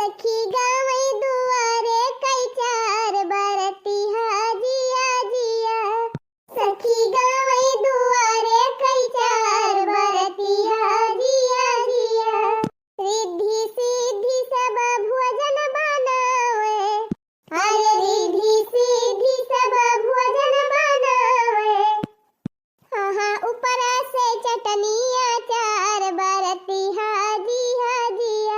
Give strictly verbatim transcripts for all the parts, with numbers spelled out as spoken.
सखी गावै दुआरे कई चार बरतिहा जिया जिया। सखी गावै दुआरे कई चार बरतिहा जिया जिया। रिद्धि सिद्धि सब भोजन बनावै। अरे रिद्धि सिद्धि सब भोजन बनावै। हाँ, हाँ, ऊपर से चटनी अचार बरतिहा जिया जिया।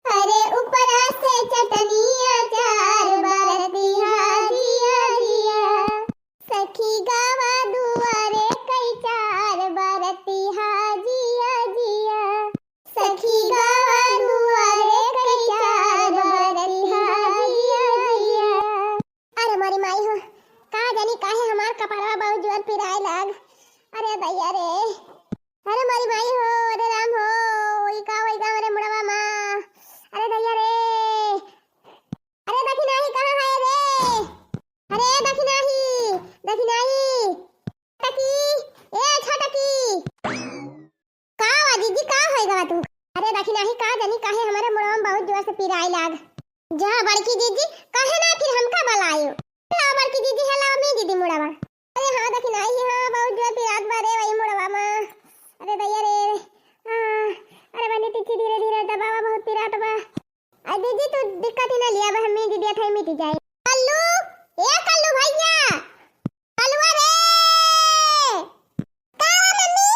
अरे ऊपर से चटनी अचार बरतिहा जिया जिया। सखी गावा दुआरे कई चार बरतिहा जिया जिया। सखी गावा दुआरे कई चार बरतिहा जिया जिया। अरे मोरी माई हो, का जानी काहे हमार कपड़वा बहुत जोर पिराए लाग। अरे दैया रे, अरे मोरी माई हो, अरे राम हो, ई का होई गा हमरे मुड़वा मा। अरे दैया रे, अरे दखिनाही कहाँ है रे? अरे दखिनाही, दखिनाही। टकी, ए छटकी। का वा जीजी, का होई गवा तू? अरे दखिनाही, का जानी काहे हमरे मुड़वा मा बहुत जोर से पिराए लाग। जा बड़की जीजी, काहे ना फिर हमका बलायो? लावा बड़की जीजी, है लावा मी दीदी मुड़वा। अरे हाँ दखिनाही, हाँ बहुत जोर पिरात बा रे वही मुड़वा मा। अरे दैया रे, हाँ, अरे बनी तिथि धीरे धीरे दबावा, बहुत पिरात बा। अरे दीदी तू दिक्कत ही ना लिया, बस मी दीदी अथई मिट जाए। कल्लू, ए कल्लू भैया, कलुआ रे! का बा मम्मी?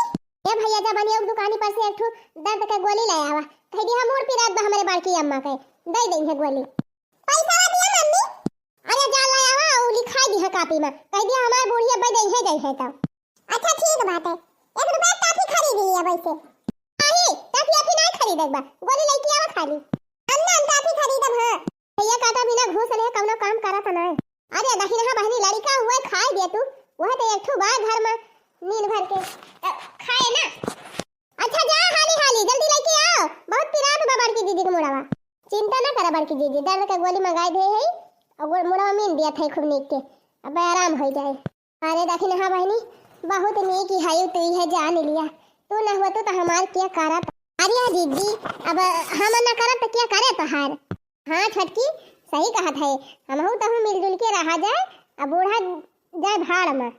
ए भैया, जा बनिया दुकानी पर से एक ठो दर्द के गोली ले आवा। कह दिया मूड़ पिरात बा हमरे बड़की अम्मा के, दे देइहैं गोली। पैसा दिया मम्मी? अरे जा ले आवा, उ लिखाई दिया कापी मा। कह दिया हमार बूढ़ी अब्बे देइहैं, जइहैं तो। अच्छा ठीक बात है, एक रुपया टाफी खरीद लिया वैसे। नहीं, टाफी आफी नहीं खरीदे बा, गोली लेके आवा खाली। हम ना हम टाफी खरीदब, हाँ। भैया काटा बिना घूस ले कौनो काम करत नहीं। अरे दहिनहा बहिनी लड़िका हुए खाए दे तू, वह तो एक ठो बा घर में नील भर के, अ, खाए ना। अच्छा जा हाली हाली जल्दी लेके आओ, बहुत पिरात बा बड़की दीदी के मुड़वा। चिंता ना करा बड़की दीदी, दर्द के गोली मंगाए दे है और गो-, मुड़वा मीन दिया था खूब नीक के, अब आराम हो जाए। अरे दखिनहा बहिनी, बहुत नीक ही हायु तू है जान लिया, तू न होतू तो हमार क्या करत। अरे जीजी, अब हम न करब तो क्या करे तोहार? हाँ छोटकी, सही कहत है, हमहू तहू मिलजुल के रहा जाए, अब बूढ़ा जाए भाड़ में।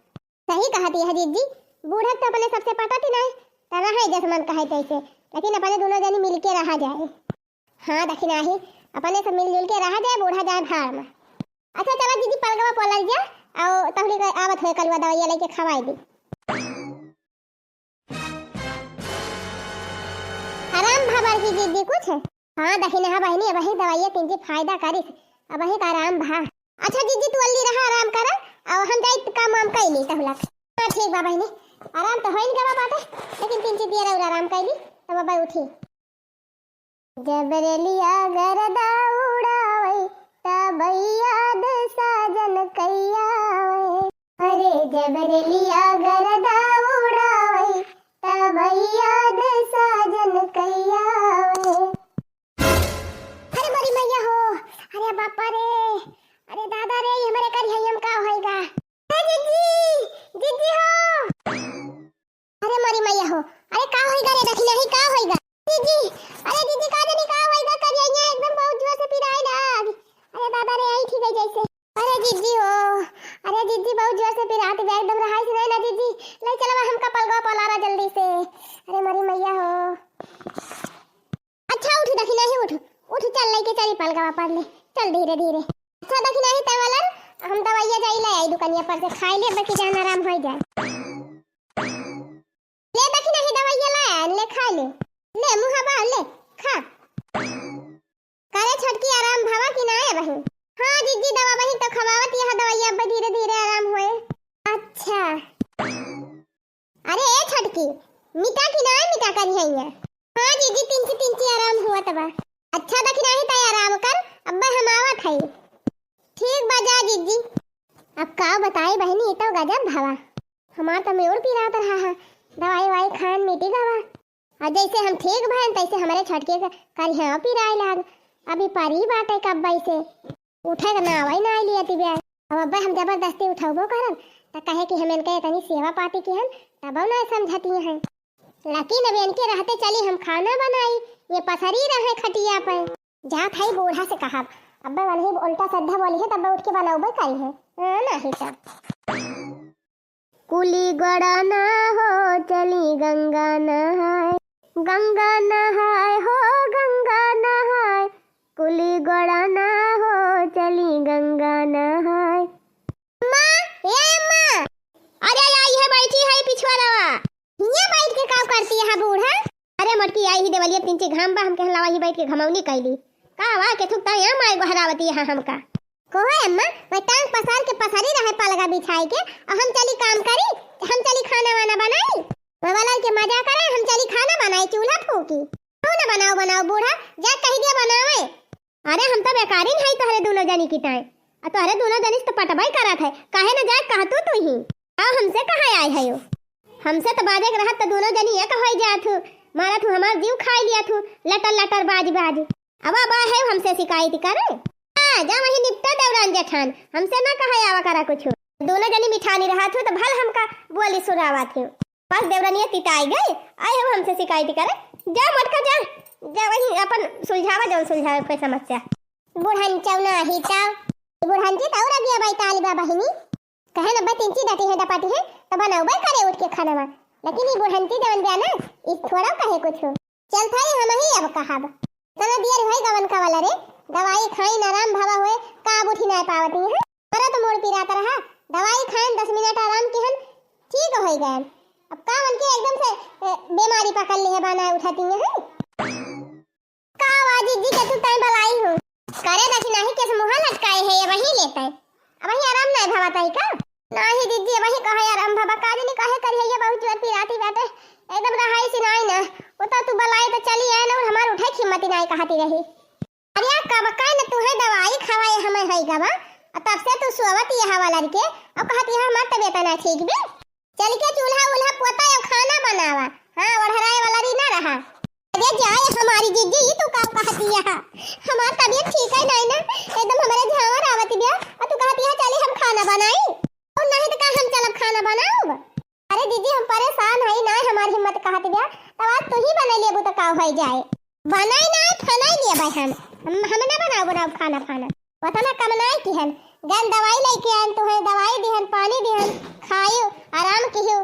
सही कहत है जीजी, बूढ़ा तो अपने सबसे पटत ही नहीं, तो रहे जस मन कहे तैसे, लेकिन अपने दोनों जनी मिल के रहा जाए। हाँ दखिनहा ही, अपने सब मिलजुल के रहा जाए, बूढ़ा जाए भाड़ में। अच्छा चला जीजी, पलगवा पलल जा, और तहली के आवत हुए कलुआ दवाइया लेके खवाई दी। आराम भा बड़की जीजी कुछ? हाँ दखिनहा बहिनी, अबही दवाइया तीन जी फायदा करिस, अबही का आराम भा। अच्छा जीजी तू अल्ली रहा, आराम करा, और हम जाई काम वाम कैली तहुलक। हाँ ठीक बा बहिनी, आराम तो होइन गवा बाटे, लेकिन तीन जी दिया रउरा आराम कैली, तब अब उठी। जब रेलिया गरदा उड़ावै, तब याद साजन कहिया आवै। अरे जब रेलिया गरदा उड़ावै, तब याद साजन कहिया आवै। अरे मोरी मैया हो, अरे बापा रे, अरे दादा रे, ये हमरे करिहैया मा का होइगा? ए जीजी, जीजी हो। अरे मोरी मैया हो, अरे का होइगा रे दखिनही, का होइगा? जीजी, अरे जीजी का जानी का होइगा, करिहैया एकदम बहुत जोर से पिराए लाग। अरे दादा रे, ऐंठ गई जैसे। अरे जीजी हो, अरे जीजी बहुत जोर से पिरात बा, एकदम रहाई से नहीं ना जीजी। ले चलवा हमका पलगवा पलारा जल्दी से। अरे मोरी मैया हो। अच्छा उठ दखिनही उठ, उठ चल लेके चली पलगवा पड़ ले, चल धीरे धीरे। अच्छा दखिनही तैं वालन, हम दवाइया जाई ले आई दुकानिया पर से, खाई ले, बाकी जान आराम हो जाए। ले दखिनही दवाइया लाया, ले खा ले। ले मुँह बार ले, खा। करे छोटकी आराम भवा कि ना है बहिन? हाँ जीजी, दवा बहिन तो खवावत यह दवाइया अब धीरे धीरे आराम होए। अच्छा। अरे ए छोटकी, मिटा कि ना मिटा करिहैया? हाँ जीजी, तिंची तिंची आराम हुआ तबा। अच्छा दखिनही तैं आराम कर, अब हम आवत हई। ठीक बा जा जीजी। अब का बताई बहिनी, ई तो गजब भवा। हमार तो मेउर पिरात रहा है, दवाई वाई खान मिटी गवा। और जैसे हम ठीक भयन तैसे हमरे छोटके के करिहा पिराए लाग। अभी परी बाटे कब्बे से, उठे के नावै ना लिया तिबे। अब अब्बे हम जबरदस्ती उठौबो करब त कहे कि हम इनके इतनी सेवा पाती की हन, तबो ना समझती हैं। लेकिन अब इनके रहते चली हम खाना बनाई, ये पसरी रहे खटिया पे। जात हई बूढ़ा से कहब, अब्बे वनही उल्टा सीधा बोली है, तब उठ के बनौबे करी है। हाँ, नाही तब। कुली गोड़ा ना हो, चली गंगा नहाए, गंगा नहाए हो, गंगा नहाए, कुली गोड़ा ना हो, चली गंगा नहाए। अम्मा, ए अम्मा। अरे, आई है, बैठी है पिछुआरवा। हियाँ बैठ के का करती है बूढ़ा? अरे मोटकी, आई ही देवलिया, तिनची घाम बा, हम कहन लावा ही बैठ के घमौनी कैली। का वा के थुकता यहाँ माय गोहरावती है हमका। कोहे अम्मा, वह टांग पसार के पसारी रहे पलगा बिछाई के, और हम चली काम करी, हम चली खाना वाना बनाई। वह वाला के मजा करे, हम चली खाना बनाई, चूल्हा फूकी। क्यों ना बनाओ, बनाओ बूढ़ा, जा कही दिया बनावे। अरे हम तो बेकारिन है तोहरे दोनों जनी की ताई, आ तोहरे दोनों जनी से तो पटबाई करत है, काहे न जाए कहतू तू ही। आओ हमसे कहाँ आए है यो? हमसे तो बाजे के रहत तो दोनों जनी एक होई जात हूँ, मारत हूँ हमार जीव खाई लिया थू, लटर लटर बाज बाज। अब अब आए है हमसे शिकायत करे? हाँ, जा वही निपटा देवरान जेठान, हमसे ना कहा आवा करा कुछ। दोनों जनी मिठानी रहत हूँ तो भल हमका बोली सुनावत हूँ। बस देवरनिया तिताई गई, आए हो हमसे शिकायत करे। जा मोटका जा, जा वही अपन सुलझावा जौन सुलझावे कोई समस्या। बुढ़न चौना ही ता, बुढ़न जी तौर अगिया बैताली बा बहिनी। कहे न बतिंची डटी है डपाटी है, तो बनौबे करे उठ के खाना मा। लेकिन ई बुढ़न जी जवन बा ना, ई थोड़ा कहे कुछ। चल थाई हम ही अब कहब। तना दियर होई गवन का वाला रे, दवाई खाइन आराम भवा होए, का अब उठी नाय पावती है। मरत मोड़ पिरात रहा, दवाई खाइन दस मिनट आराम किहन, ठीक होई गयन। अब का मन के एकदम से, ए, बीमारी पकड़ ली है, बाना उठाती है। का वा जिज्जी के तू तय भलाई हो? करे दखिनाही के मुँह लटकाए है, ये वही लेते। अब वही आराम नाय भवा ताई का? नाही जिज्जी, वही कहे आराम भवा, का जानी काहे करी है, ये बहुत जोर पिराती बाटे। एकदम रहाई सी नाई ना। वो तो तू बलाई तो चली आए ना, और हमार उठे की हिम्मत ही नाय कहती रही। अरे कब का न तू है दवाई खवाए हमें है गवा, और तब से तू सोवत ये हवा लड़के, और कहत ये हमार तबीयत ना ठीक बे। चल के चूल्हा उल्हा पोता और खाना बनावा। हाँ, ओढ़राए वाला री ना रहा। अरे जाए हमारी जिज्जी, ई तू का कहती है? हमार तबीयत ठीक है नहीं ना, एकदम हमारे झावर आवत बिया, और तू कहती है चली हम खाना बनाई, और नहीं तो का हम चलब खाना बनाऊब? अरे जिज्जी, हम परेशान हई ना, हमार हिम्मत कहत बिया, तब आज तू ही बनाई लेबू तो का होई जाए। बनाई ना, फनाई लेबै हम। हम, हम ना बनाओ, बनाओ खाना फाना। वतना कम नाय किहन। गन दवाई लेके आन, तुहे दवाई दिहन, पानी दिहन, खायो, आराम किहो।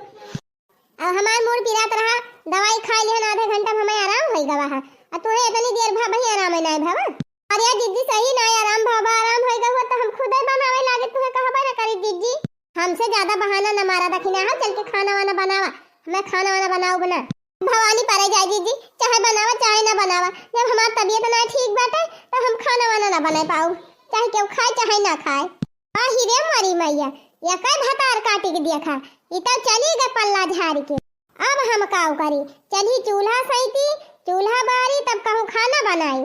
अब हमार मूड़ पिरात रहा, दवाई खाई लिहन, आधे घंटा में हमें आराम होई गवा है। आ तुहे इतनी देर भा वही आराम है नाय भवा। अरे जिज्जी, सही नाय आराम भवा, आराम होई गवा तो हम खुदे बनावे लागे, तुहे कहबे ना करी जिज्जी। हमसे ज्यादा बहाना न मारा, दखिना है, चल के खाना वाना बनावा, हमें खाना वाना बनाओ बना। भवानी परे जाए जिज्जी, चाहे बनावा चाहे ना बनावा, जब हमार तबीयत ना ठीक बाटे तो हम खाना वाना ना बनाए पाऊ, चाहे केहू खाए चाहे ना खाए। आही रे मोरी मैया, ये कई भतार काटी के देखा, ई तो चली गए पल्ला झाड़ के। अब हम काऊ करी, चली चूल्हा सैती, चूल्हा बारी, तब कहूँ खाना बनाई।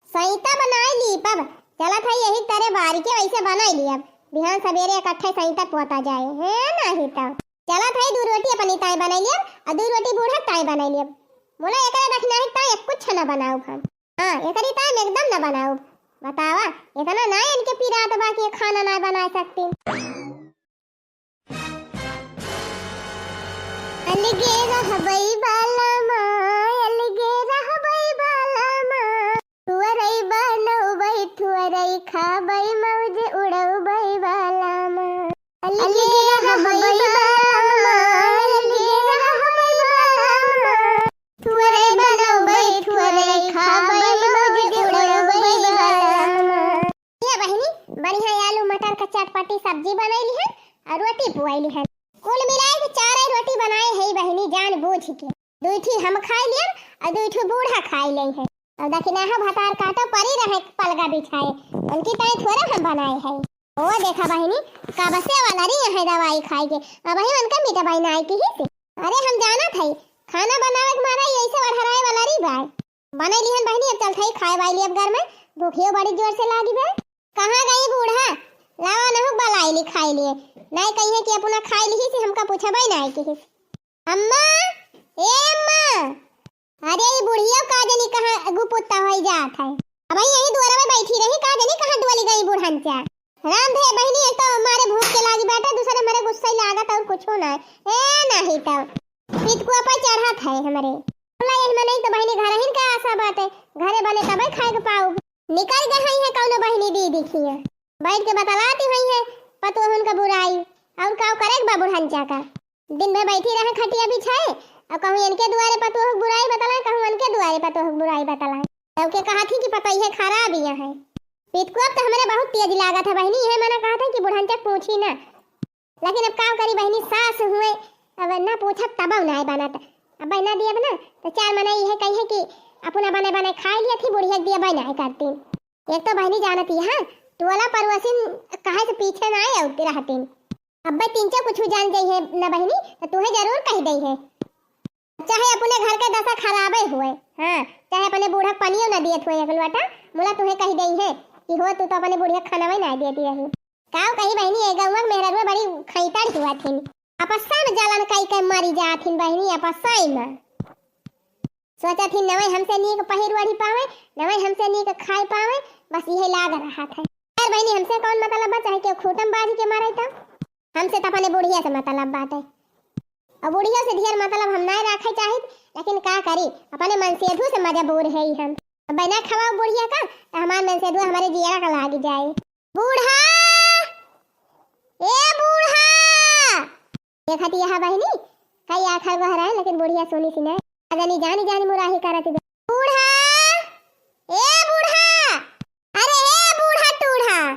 सैता बनाई ली पब, चलत है यही तरे बारी के वैसे बनाई ली। अब बिहान सवेरे इकट्ठे सैता पोता जाए, है नाही तो। चलत है दू रोटी अपनी ताई बनाई ली, और दू रोटी बूढ़ा ताई बनाई ली। बोला एकरे रखना है ताई, एक कुछ ना बनाओ हम। हाँ, एकरी ताई में एकदम ना बनाओ। बतावा, इतना ना इनके पीरा तो बाकी खाना ना बना सकती। अलगे रहबै बालमा, अलगे रहबै बालमा। थुअरै बनौबै, थुअरै खाबै, मौज उड़ौबै बालमा। अलगे रहबै बालमा, अलगे रहबै बालमा। थुअरै बनौबै, थुअरै खाबै, मौज उड़ौबै बालमा। ये बहिनी, बढ़िया आलू मटर का चटपटी सब्जी बनैली है और रोटी पुआइली है। कुल मिलाए के चार रोटी बनाए है बहिनी, जान बूझ के। दुई ठी हम खाई लियन और दुई ठी बूढ़ा खाई ले है। और दखिनाहा भतार काटो परी रहे पलगा बिछाए, उनकी ताई थोड़े हम बनाए है। ओ देखा बहिनी, कब से वाला रही है दवाई खाए के, अब ही उनका मिटबाई नाई की ही से। अरे हम जानत है, खाना बनावे के मारा यही से ओढ़राए वाला रही बाय। बनैली हन बहिनी, अब चलत हई खाए वाई ली अब घर में, भूखियो बड़ी जोर से लागी बे। कहाँ गई बूढ़ा? लावा नहुक बलाइली खाई लिए। नाई कही है कि अपना खाई ली से हमका पूछबे नाई किहिस। अम्मा, ए अम्मा। अरे ई बुढ़िया का जनी कहाँ गुपुत्ता होई जात है। अब यही दुआरा में बैठी रही, का जनी कहाँ डोली गई बूढ़न चा। राम धे बहिनी, एक तो मारे भूख के लागी बाटे, दूसरे मारे गुस्सा ही लागत और कुछो ना है। ए नाही तो। पितकुआ पर चढ़त है हमरे। बोला यही में नहीं तो बहिनी घर ही का आशा बाटे, घरे बने तबे खाए के पाऊ। निकल गए हैं कौनो बहिनी दीदी खिया, बैठ के बतलाती हुई है पतोहन का बुराई। और का करे के बा बुढ़ंचा का? दिन भर बैठी रहे खटिया बिछाए, और कहूँ इनके दुआरे पतोह के बुराई बतलाए, कहूँ उनके दुआरे पतोह के बुराई बतलाए। तब के कहा थी कि पतोहिए खराब ही है। पितकुआ तो हमरे बहुत तेज लागत है बहिनी, यह मना कहा था कि बुढ़ंचा पूछी ना। लेकिन अब का करी बहिनी, सास हुए, अब ना पूछब तब नाय बनत। अब ना दियब ना, तो चार मना यह कही है कि अपना बने बने खाई लिया थी, बुढ़िया के दियब नाय करती। एक तो बहिनी जानती है, टोला पड़ोसिन कहे से पीछे ना आए रहतीन। अब्बे तीन चार कुछ जान जाई है ना बहिनी, तो तुहे जरूर कह दई है। चाहे अपने घर के दशा खराबे हुए, हाँ, चाहे अपने बूढ़ा पनियो ना दियत हुए एक लोटा, मुला तुहे कह दई है कि हो तू तो अपने बुढ़िया खाना ना देती रही। काव कही बहिनी, ए गौवा के मेहररुआ बड़ी खैतड़ हुआ थिन। अपस्सा में जलन कई के मरी जात हिन बहिनी, अपस्सा में। सोचत हिन, नवई हमसे नीक पहिर ओढ़ी पावे, नवई हमसे नीक खाए पावे, बस इहे लाग रहत है। खैर बहिनी, हमसे कौन मतलब बा, चाहे केहू खूंटम बांध के मारे तो? हमसे तो अपने बुढ़िया से मतलब बाटे। और बुढ़िया से ढेर मतलब हम नाय राखे चाहित, लेकिन का करी, अपने मनसेधु से मजबूर है ही हम। अब ना खवाओ बुढ़िया का, तो हमार मनसेधु हमारे जियरा का लाग जाए। बूढ़ा, ए बूढ़ा। देखत यह बहिनी, कई आखर बहराए, लेकिन बुढ़िया सुनी सी नहीं। जानी, जानी, जानी मुराही करत बे। बूढ़ा, ए बूढ़ा, अरे ए बूढ़ा टूढ़ा।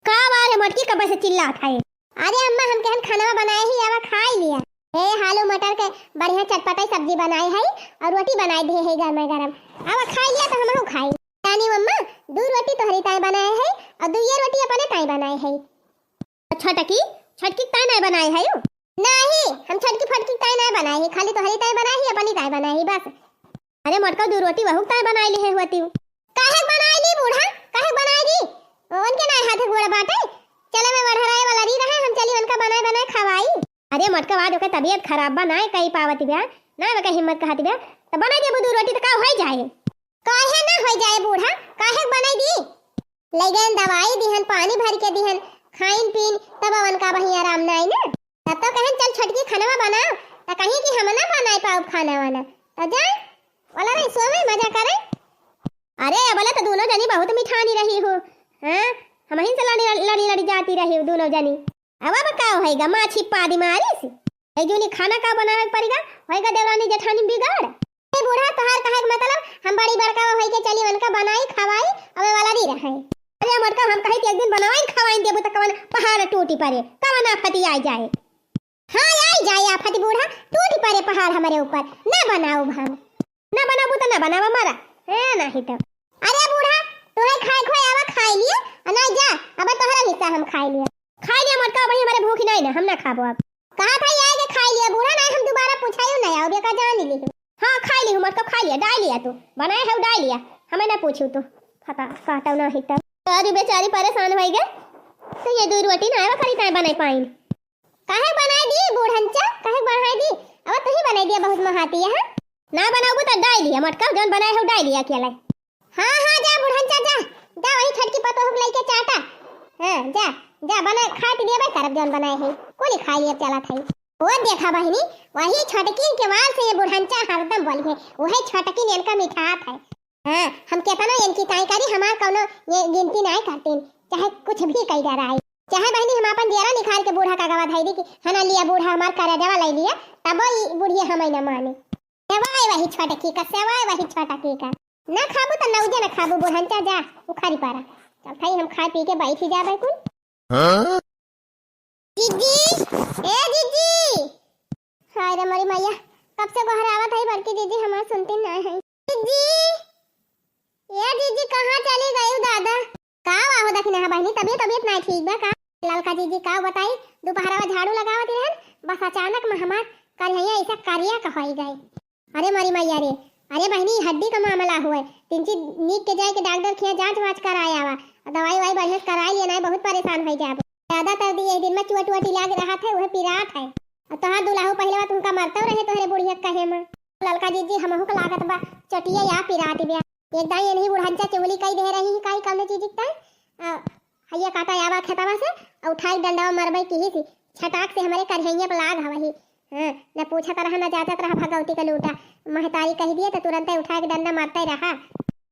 का बा रे मोटकी, कब से चिल्लात है? अरे अम्मा, हम केहन खाना बनाए ही, आवा खाई लिया। ए आलू मटर के बढ़िया चटपटाई सब्जी बनाए है और रोटी बनाए दे है गरम गरम। आवा खाई लिया तो हमहू खाई। जानी अम्मा, दू रोटी तोहरी ताई बनाए है और दुइये रोटी अपने ताई बनाए है। छोटकी, छोटकी ताई नाय बनाए है यू? नाही, हम छोटकी फटकी ताई नाय बनाए है, खाली तोहरी ताई बनाए है, अपनी ताई बनाए है बस। अरे मोटका, दू रोटी वहू ताई बनाए ली है हुआ तू। काहे बनाए ली बूढ़ा, काहे बनाए ली? उनके नाय हाथ गोड़ बाटे, चले में बढ़राए वाला री रहे, हम चली उनका बनाए बनाए खवाई। अरे मोटका, आज ओके तबीयत खराब बा, नाय कही पावत ब्या, नाय ओके हिम्मत कहत ब्या, तो बनाए देबू दू रोटी तो का होई जाए? काहे ना होई जाए बूढ़ा, काहे बनाए दी? ले गए दवाई दिहन, पानी भर के दिहन, खाइन पीन, तब उनका वहीं आराम ना आई ना। तब तो कहन, "चल छोटकी, खाना बनाओ।" तो कहीं कि हम ना बनाए पाउब खाना वाना। तो जा, वाला रही सोवे, मजा करे। अरे, अबले तो दोनों जनी बहुत मिठानी रही हो, हाँ? हमहिन से लड़ी, लड़ी, लड़ी जाती रही हो दोनों जनी। अब, अब का होएगा, माँ छिपा दी मारिस। ए जूनी खाना का बनावे के पड़ेगा, होएगा देवरानी जेठानी बिगाड़। ए बूढ़ा, तोहार कहे के मतलब हम बड़ी बड़का होई के चली उनका बनाई, खवाई, अबे वाला री रहे। अरे मोटका, हम कही कि एक दिन बनावाई, खवाई देबू त कवन पहाड़ टूटी पड़े, कवन आफत आई जाए। हाँ, आई जाए आफत बूढ़ा, टूटी पड़े पहाड़ हमारे ऊपर, ना बनाउब हम। ना बनाबू त ना बनावा मारा, है नाही तो। अरे बूढ़ा, तोहे खाए खोए आवा खाई लिए, और ना जा, अब तोहरा हिस्सा हम खाई लिए। खाई लिए मोटका, वही हमारे भूख नहीं ना, हम ना खाबो अब। कहा था ये आए के खाई लिए बूढ़ा, ना हम दोबारा पूछायु ना आओ, बेका जान ली। हाँ, खाई ली हूँ, मतलब खाई लिया, डाल लिया तू, बनाए है, डाल लिया, हमें ना पूछू तू, फटा काटो ना हिता। अरे बेचारी परेशान हो गए, तो ये दो रोटी ना आवा खाली ताए बनाए पाइन। काहे बनाए दी बूढ़ंचा, काहे बनाए दी? अब तू ही बनाए दिया, बहुत महाती है, हाँ? ना बनाबू तो डाल लिया, मटका जौन बनाए है, डाल लिया अकेला। हाँ, हाँ, जा बुढ़ंचा, जा, जा, वही छोटकी पतोह के लइके चाटा। हाँ, जा, जा, बना, खाए के देबे करब, जौन बनाए है, कुली खाए लिए चलत है। वो देखा बहिनी, वही छोटकी के वाल से ये बुढ़ंचा हरदम बोली है, वही छोटकी ने इनका मिठात है। हाँ, हम केतनो इनकी ताई करी, हमार कौनो ये गिनती नाय करतीन, चाहे कुछ भी कई डराई। चाहे बहिनी हम आपन जियरा निकाल के बूढ़ा का गवा धई दी कि हना लिया बूढ़ा हमार करेजवा लई लिया, तबो ई बुढ़िया हमें न माने। सेवाए वही छोटकी का, सेवाए वही छोटकी का। ना खाबू त नौजे ना खाबू, बुढ़ंचा जा, उखाड़ी पारा। चल थाई हम खाए पी के बैठी जाबे कुल। हाँ? जीजी, ए जीजी। हाय रे मोरी मैया, कब से गोहरावत है बड़की जीजी, हमार सुनती ना है। जीजी, ए जीजी, कहाँ चली गई दादा? का हुआ हो दखिना बहिनी, तबीयत, तबीयत ना ठीक बा का? ललका जीजी का बताई, दोपहरवा झाड़ू लगावत रहन, बस अचानक में हमार करिया ऐसा करिया का होई गए। अरे मोरी मैया रे, अरे बहिनी, हड्डी का मामला हुए, तिनची नीक के जाए के डॉक्टर खिया जांच वांच कराए आवा, दवाई वाई बढ़िया से कराए लिए, नहीं बहुत परेशान हो जाब। ज्यादातर दी यही दिन में चोट वोट लाग रहा था, वह पिरात है। और तोहार दुलाहू पहले बात उनका मरता रहे तोहरे बुढ़िया कहे में। ललका जीजी हमहू के लागत बा चटिया या पिरात बा। एक दाई इन्हीं बुढ़ंचा चुगली कई दे रही है, काई कौनो चीज का? आ, हैया काटा आवा खेतवा से, आ उठाई डंडवा मरबई किही सी, छटाक से हमारे करिहैया पे लाग हवही। हाँ, न पूछत रहा, न जांचत रहा भगवती का लूटा। महतारी कह दिए तो तुरंते उठा के डंडा मारते रहा।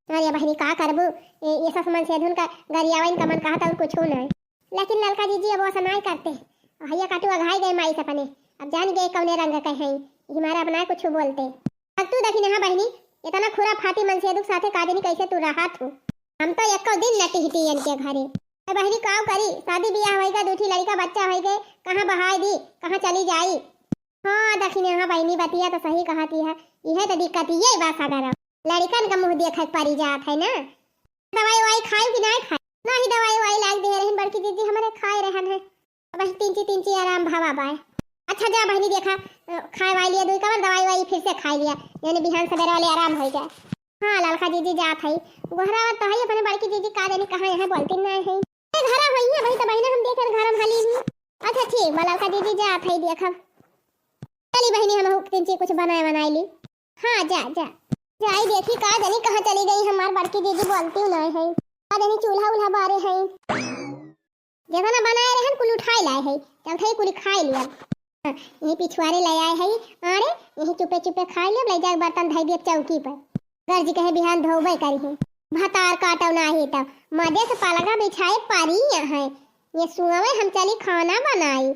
अरे बहिनी, का करबू? ए, ये सस मन से धुन का गरियावा इनका मन कहत और कुछ ना। लेकिन ललका जीजी अब वैसा नाय करते। भैया काटू अघाई गए माई से अपने। अब जान गए कौने रंग के हैं। ये हमारा अपना कुछ बोलते। अब तू देखी ना बहिनी, इतना खुरा फाती मन से दुख साथे का जनी कैसे तू रहत हो। हम तो एको दिन न टिहटी इनके घरे। ए बहिनी, काव करी? शादी बियाह होई गए, दू ठी लड़का बच्चा होई गए, कहाँ बहाई दी, कहाँ चली जाई? हाँ, दखिने, हाँ बहिनी, बतिया तो सही कहती है। इहे तो दिक्कत, ये बा सगरो। लड़कन का मुँह देखे के परी जात है ना। दवाई ववाई खाई कि नाय खाई? नाही, दवाई ववाई लाग दे रहन बड़की जीजी, हमरे खाए रहन है। अब तीन ची, तीन ची आराम भावा बाय। अच्छा जा बहिनी, देखा, अ, खाए वाई लिया दुई कवर, दवाई ववाई फिर से खाए लिया, यानी बिहान सवेरे वाले आराम हो जाए। हाँ, ललका जीजी जात है। गोहरावत तो है अपने बड़की जीजी, का जानी कहाँ यहाँ बोलती नहीं है। ए, घरा होई है, वही तो बहिना हम देखे घर में हाली ही। अच्छा ठीक बा, ललका जीजी जात है, देखब। चली बहिनी, हम हुक तिनची कुछ बनाए बनाए ली। हाँ, जा, जा। जाई देखी का जानी कहाँ चली गई हमार बड़की जीजी, बोलती नहीं है। का जानी चूल्हा उल्हा बारे है। जेतना बनाए रहन कुल उठाए लाए है, चल थे कुल खाए लिया। हाँ, यही पिछुआरे ले आए है, अरे यही चुपे चुपे खाए लिया, ले जाके बर्तन धई दिया चौकी पर। गर्जी कहे बिहान धोबे करी है। भतार काटो नाही तब मजे से पलगा बिछाए पारी यहाँ। ये सुआवे हम चली खाना बनाई।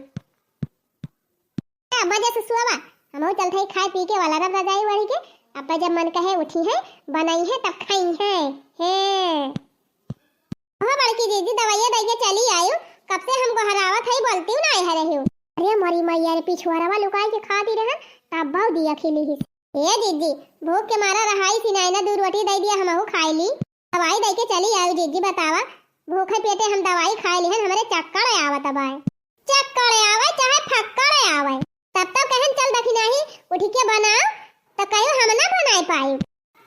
का बजे से सुआवा? हमहू चलत हई खाए पी के वाला रब रजाई ओढ़ी के। अब जब मन कहे उठी है, बनाई है, तब खाई है। हे। ओह बड़की जीजी, दवाइया दई के चली आयु। कब से हम गोहरावत हई, बोलती ना है रही। अरे मोरी मैया रे, पिछुआरवा लुकाई के खाती रहन, तब बहु दिया खिली ही। ए जीजी, भूख के मारा रहाई सी नाई ना, दू रोटी दई दिया, हमहू खाई ली। दवाई दई के चली आयु जीजी, बतावा, भूखे पेटे हम दवाई खाए लिहन, हमरे चक्कर आवत बाय। चक्कर आवे चाहे फक्कर आवे, तब तो कहन चल दखिनाही उठ के बनाओ, तो कहो हम ना बनाए पाई।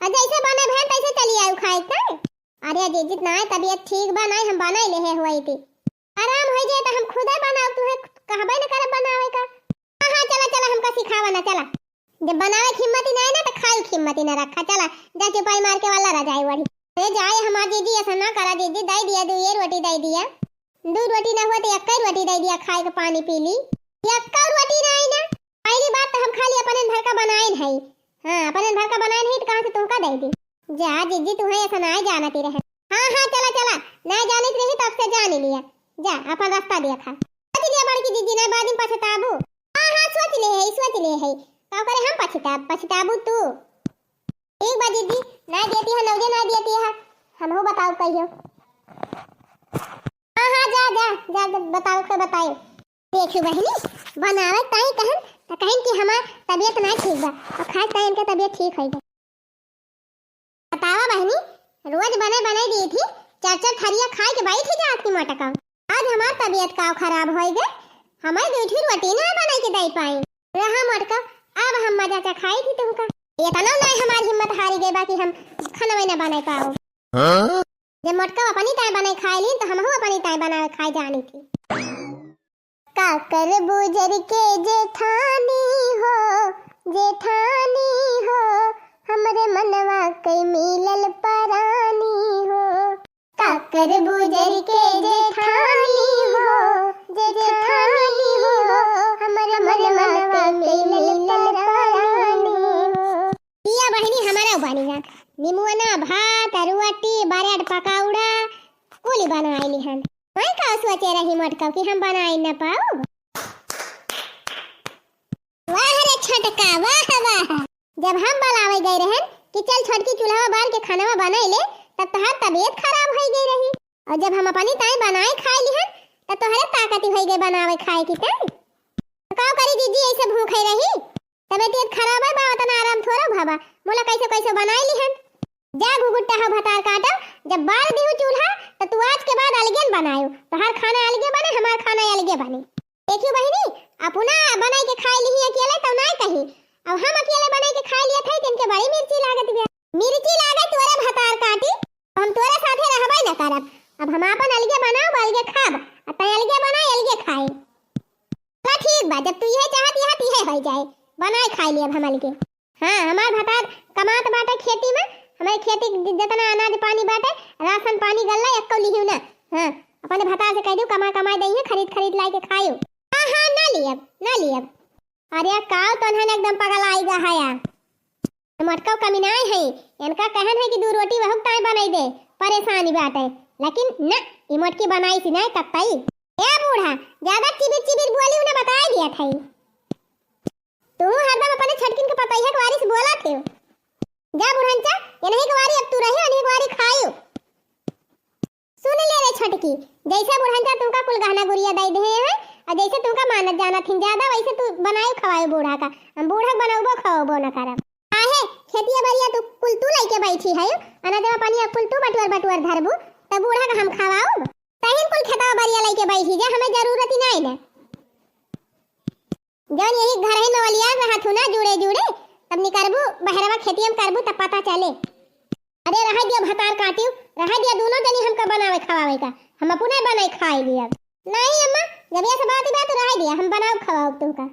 और जैसे बने भैन तैसे चली आयु खाए के। अरे जीजी, नाय तबियत ठीक बा, नाय हम बनाए लेहे हुई थी। आराम हो जाए तो हम खुदे बनाओ, तुहे कहबे न करब बनावे का। हाँ, हाँ, चला, चला, हमका सिखावा ना, चला। जब बनावे के हिम्मत ही ना है ना, तो खाए के हिम्मत ही ना रखा। चला, जा चुपाई मार के वाला रजाई ओढ़ी। अरे जाए हमार जीजी, ऐसा ना करा जीजी, दे दिया, दू ये रोटी दे दिया। दू रोटी ना हुआ तो एक ही रोटी दे दिया, खाए के पानी पी ली। एक रोटी ना आई ना, पहली बात तो हम खाली अपने भर का बनाए है। हाँ, अपने भर का बनाए नहीं तो कहाँ से तुमका दे दी? जा जीजी, तुम्हें ऐसा ना जानती रहे। हाँ, हाँ, चला, चला, ना जानत रही तो अब से जान लिया। जा, अपन रास्ता देखा। सोच लिया बड़की जीजी, ना बाद में पछताबू। हाँ, हाँ, सोच ले है, सोच ले है। का करे हम पछताब, पछताबू तू। ठीक बा जीजी, ना देती है, नौजे ना देती है। हमहू बताओ कहियो। हाँ, हाँ, जा, जा, जा, जा, बताओ के बताओ। देखियो बहिनी, बनावे ताई कहन, त कहन कि हमार तबियत ना ठीक बा, और खाए ताई इनके तबियत ठीक होई गई। बतावा बहिनी, रोज बने बने दी थी, चार चार थरिया खाए के बैठ ही जात की मोटका। आज हमार तबियत का खराब होई गए, हमारे दू ठो रोटी ना बनाई के दे पाई। रहा मोटका, अब हम मजा चखाई थी तुमका। इतना ना हमार हिम्मत हारी गई बा कि हम खाना ना बनाई पाओ। हाँ? जब मोटका अपनी ताई बनाई खाए ली, तो हमहू अपनी ताई बनाए खाए जानी थी। काकर बुजर के जेठानी हो, जेठानी हो, हमरे मनवा के मिलल परानी हो। काकर बुजर के जेठानी हो, जेठानी हो, हमरे मनवा के मिलल परानी हो। पिया बहिनी हमारा बनी जा, निमुअना भात, रोटी, बरेड पकौड़ा, कुली बनाई लिहन। वही का सोचे रही मोटका कि हम बनाई न पाऊ। वाह रे छोटका, वाह, वाह। जब हम बलावे गए रहन कि चल छोटकी चूल्हा बार के खाना बनाई ले, तब तोहार तबियत खराब होई गई रही। और जब हम अपनी ताई बनाए खाए लिहन, तब तोहरे ताकत ही होई गई बनावे खाए की ताई। तो का करी जीजी, ऐसे भूखे रही? तबियत खराब है बा, उतना आराम थोड़ा भवा। मोला कैसे कैसे बनाई लिहन। जा घुघुट्टा हो भतार काटो, जब बार दिहु चूल्हा, तो तू आज के बाद अलगे न बनायो। तोहार खाना अलगे बने, हमार खाना अलगे बने। देखियो बहिनी, अपना बनाई के खाए लिही अकेले तो ना कही। अब हम अकेले बनाई के खाए लिया थे, तिनके बड़ी मिर्ची लागत बा। मिर्ची लागे तोरे भतार काटी, हम तोरे साथे रहबे न करब। अब हम आपन अलगे बनाओ, अलगे खाब, आ तै अलगे बनाए, अलगे खाए। चला ठीक बा, जब तू इहे चाहत, इहे तिहे होई जाए, बनाए खाए लियब हम अलगे। हाँ, हमार भतार कमात बाटे खेती में, हमारे खेती ज-, जतना अनाज पानी बाटे, राशन पानी गल्ला एक्को लिहियो ना। हाँ, अपने भतार से कह दियो, कमा कमाए दइहे, खरीद खरीद लाई के खायो। हाँ, हाँ, ना लियब, ना लियब। अरे काव तोन्हन एकदम पगल आई गा हया। मोटका कमी नाय है, इनका कहन है कि दू रोटी वहुक ताई बनाई दे, परेशानी बाटे। लेकिन न, ई मोटकी बनाइस नाय कत्तई। ए बूढ़ा, ज्यादा चिबिर चिबिर बोली उन्हें बताई दिया था। तू हरदम अपने छटकिन के पतैया के वारी से बोला थे। जा बुढ़नचा, इन्हीं के वारी अब तू रही, इन्हीं के वारी खायू। सुन ले रे छटकी, जैसे बुढ़नचा तुमका कुल गहना गुरिया दे दे हैं, और जैसे तुमका मानत जानत हिन ज्यादा, वैसे तू बनाए खवाए बूढ़ा का। हम बूढ़ा के बनौबो खवाबो न करब। काहे? खेतिया बरिया तू कुल तू लइके बैठी है, अनाजवा पानी कुल तू बटुअर बटुअर धरबू, तब बूढ़ा का हम खवाऊब? तहिन कुल खेतवा बरिया लइके बैठी जा, हमें जरूरत ही नहीं ना। जौन यही घर ही में वलिया रहा थू ना जुड़े जुड़े, तब निकरबू बहरवा खेतिया में करबू तब पता चले। अरे रह दिया भतार काटियो, रह दिया दोनों जनी हमका बनावे खवावे का, हम अपने बनाए खाए लिया। नहीं अम्मा, जब ये सब बात बा तो रह दिया, हम बनाओ खवाओ तुमका।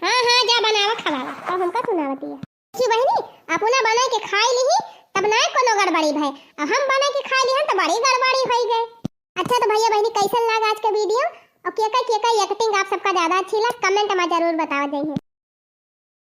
हाँ हाँ जा बनावा खवावा, तब हमका सुनावती है। अच्छी बहिनी, अपना बनाए के खाए लिही, तब ना कोनो गड़बड़ी भय, अब हम बनाए के खाए लिहन तो बड़ी गड़बड़ी होई गए। अच्छा तो भैया बहिनी, कैसन लाग आज के वीडियो और केका केका एक्टिंग आप सबका ज्यादा अच्छी लग, कमेंट में जरूर बतावा जाइए।